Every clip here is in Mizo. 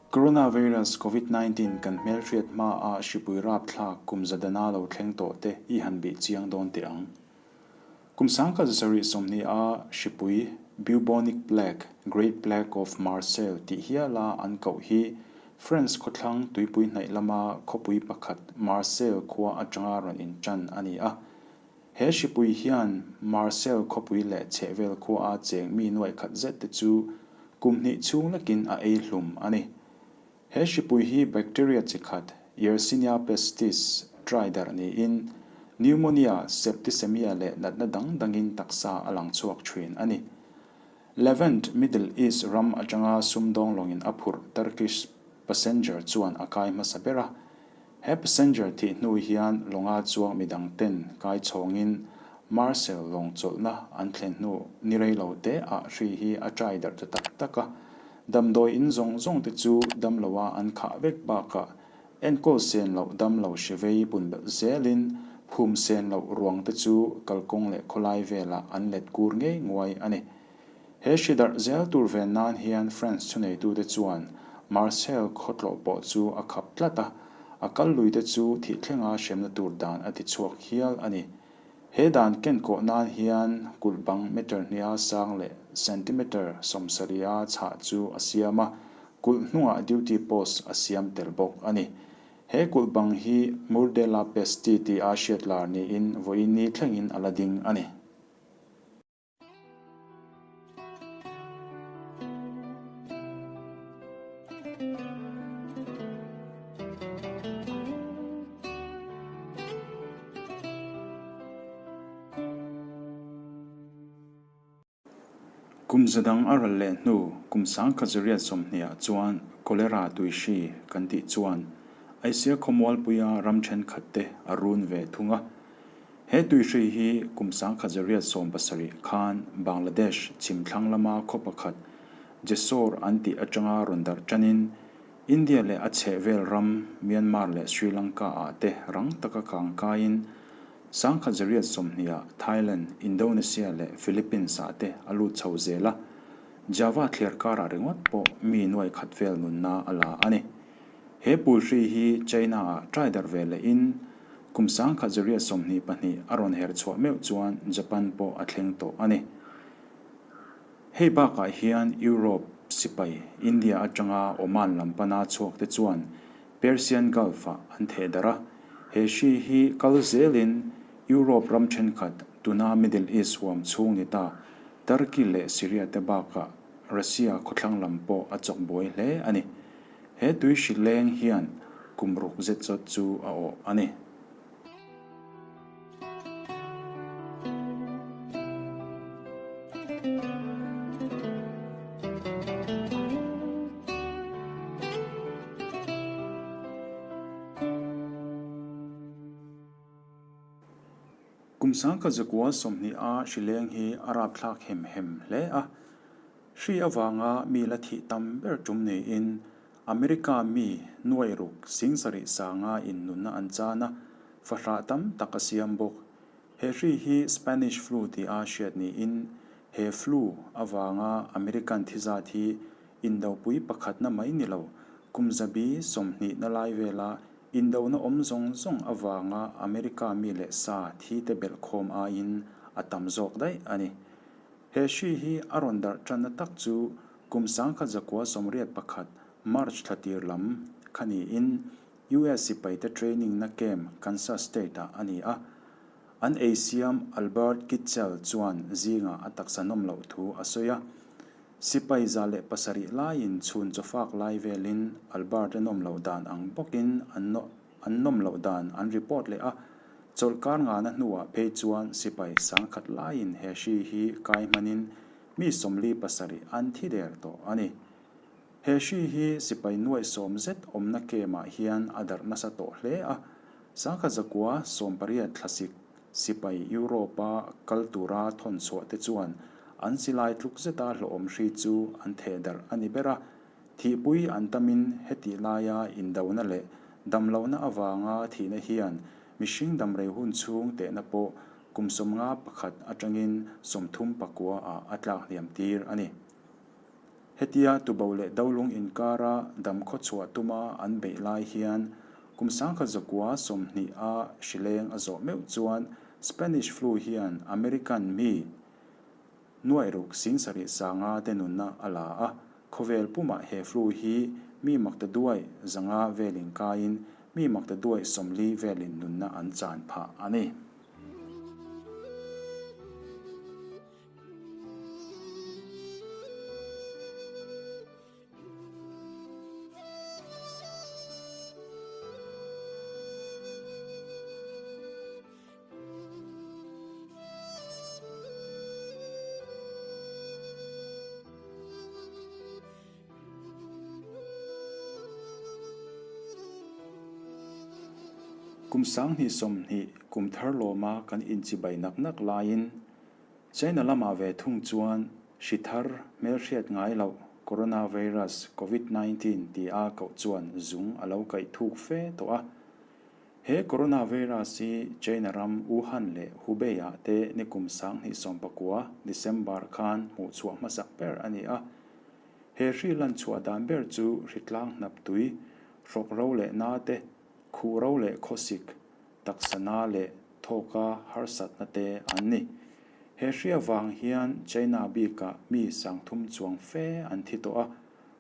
Coronavirus, Covid 19, kan hmelhriat hmaa hripui rapthlak kum zadana lo thleng tawh te i han bih chiang dawn teh ang. Kum 1720 a hripui Bubonic Plague, Great Plague of Marseille tih hiala an koh hi France khawthlang tuipui hnaih lama khawpui pakhat Marseille khua atanga rawn intan a ni a. He hripui hian Marseille khawpui leh chhehvel khuaa cheng mi nuaih khat zet te chu kum hnih chhung lekin a ei hlum a ni. He hripui hi bacteria chi khat Yersinia pestis trai darh niin pneumonia, septicemia leh natna dang dangin taksa a lang chhuak thin a ni. Levant, Middle East ram atanga sumdawng lawngin a phurh Turkish passenger chuan a kai hmasa ber a. He passenger thih hnu hian lawnga chuang midang ten kai chhawngin Marcel lawng chawlhna an thlen hnu ni rei lo te ah hri hi a trai darh ta tak tak a. Damdawi in zawng zawng te chu damloa an khah vek bakah enkawl sen loh damlo hri vei pun belh zelin phum sen loh ruang te chu kalkawng leh khawlai velah an let kur ngei nguai a ni. He hri darh zel tur ven nan hian France thuneitute chuan Marseille khaw tlawh pawh chu a khap tlat a, a kal luite chu thih thlenga hremna tur dan a ti chhuak hial a ni. He dan kenkawh nan hian kulh bang meter hniha sang leh centimeter sawmsariha chhah chu a siam a, kulh hnungah duty post a siam tel bawk a ni. He kulh bang hi Mur de la Peste tia hriat lar niin vawiin ni thlengin a la ding a ni. Kum za dang a ral leh hnu kum 1920 ah chuan cholera tuihri kan tih chuan Asia khawmualpuia ram thenkhat te a run ve thung a. He tuihri hi kum 1970 khan Bangladesh chhim thlang lama khaw pakhat Jessore an tih atanga rawn darh tanin India leh a chhehvel ram Myanmar leh Sri Lanka ah te rang taka kang kaiin 1920 ah Thailand, Indonesia leh Philippines ah te a lut chho zel a, Java thliar karah ringawt pawh mi nuai khat vel nunna a la a ni. He pulhri hi China ah trai darh ve lehin kum 1922 a rawn her chhuah meuh chuan Japan pawh a thleng tawh a ni. Hei bakah hian Europe sipai India atanga Oman lam pana chhuak te chuan Persian Gulf ah an theh darh a, he hri hi kal zelin Europe ram thenkhat tuna Middle East huam chhung ni ta Turkey leh Syria te bakah Russia khawthlang lam pawh a chawk buai hle a ni. He tui hri leng hian kum ruk zet zawt chu a awh a ni. Kum 1920 a hri leng hi a rapthlak hem hem hle a. Hri avanga mi la thih tam ber tum niin America mi nuai ruk 70,000 sanga in nunna an chan a, fahrah tam tak a siam bawk. He hri hi Spanish flu tia hriat niin he flu avanga American thi zat hi indopui pakhatna mai ni lo, kum zabi 20 na lai vela indona awm zawng zawng avanga America mi leh sa thi te belhkhawm aiin a tam zawk daih a ni. He hri hi a rawn darh tanna tak chu kum 1981 March thla tir lam kha niin US sipaite training na camp Kansas State ah a ni a. An ei siam Albert Kitchell chuan zingah a taksa nawm loh thu a sawi a. Sipai 107 laiin chhun chawfak lai velin Albert a nawm loh dan ang bawkin an An nawm loh dan an report leh a, chawlhkar ngana hnuah phei chuan sipai 10,000 laiin he hri hi kai hmanin mi 47 an thi der tawh a ni. He hri hi sipai nuaih sawm zet awmna camp-ah hian a darh nasa tawh hle a, 1918 thlasik sipai Europe-a kal tura thawn chhuah te chuan an silai tluk zeta hlawhawm hri chu an theh darh a ni ber a, Thihpui an tamin hetih laia indona leh damlohna avanga thihna hian mihring damrei hun chhung tehna pawh kum 51 atangin 39 ah a tlak hliam tir a ni. Hetia Tubo leh Dolung inkara dam khawchhuah tuma an beih lai hian kum 1920 a hrileng a zawh meuh chuan Spanish flu hian American mi nuaih ruk 70 sanga te nunna a la a, khawvel pumah he flu hi mi makta duai 500 velin kaiin mi makta duai 40 velin nunna an chan phah a ni. Kum 2020 kum thar lawma kan inchibai nak nak laiin China lamah ve thung chuan hri thar hmelhriat ngai loh coronavirus, Covid 19 ti a koh chuan zung a lo kaih thuk fe tawh a. He coronavirus hi China ram Wuhan leh Hubei ah te nikum 2019 December khan hmuhchhuah hmasak ber a ni a. He hri lan chhuah dan ber chu hritlang hnap tui, hrawk ro leh na te, khuh ro leh khawsik, taksa na leh thawka harsatna te an ni. He hri avang hian China bikah mi 3000 chuang fe an thi tawh a,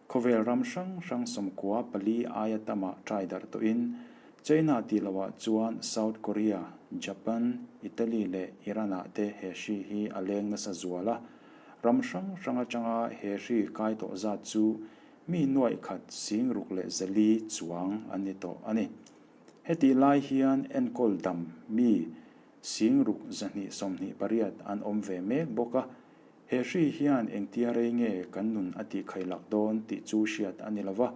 khawvel ram hrang hrang 94 aia tamah trai darh tawhin China tih lohah chuan South Korea, Japan, Italy leh Iran-ah te he hri hi a leng nasa zual a. Ram hrang hrang atanga he hri kai tawh zat chu mi nuaih khat 6400 chuang an ni tawh a ni. Hetih lai hian enkawl dam mi 6228 an awm ve mek bawk a, he hri hian engtia rei nge kan nun a tih khailak dawn tih chu hriat a ni lova,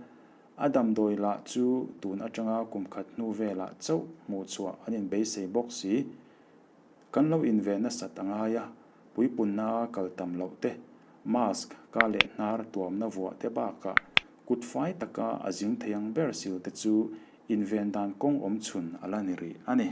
a damdawi lah chu tun atanga kum khat hnu velah chauh hmuh chhuah an inbeisei bawk si. Kan lo inve nasat a ngai a, puipunna a kal tam loh te, mask, ka leh hnar tuamna vuah te bakah kut fai taka a zing thei ang ber sil te chu inven dan kawng awm chhun a la ni rih a ni.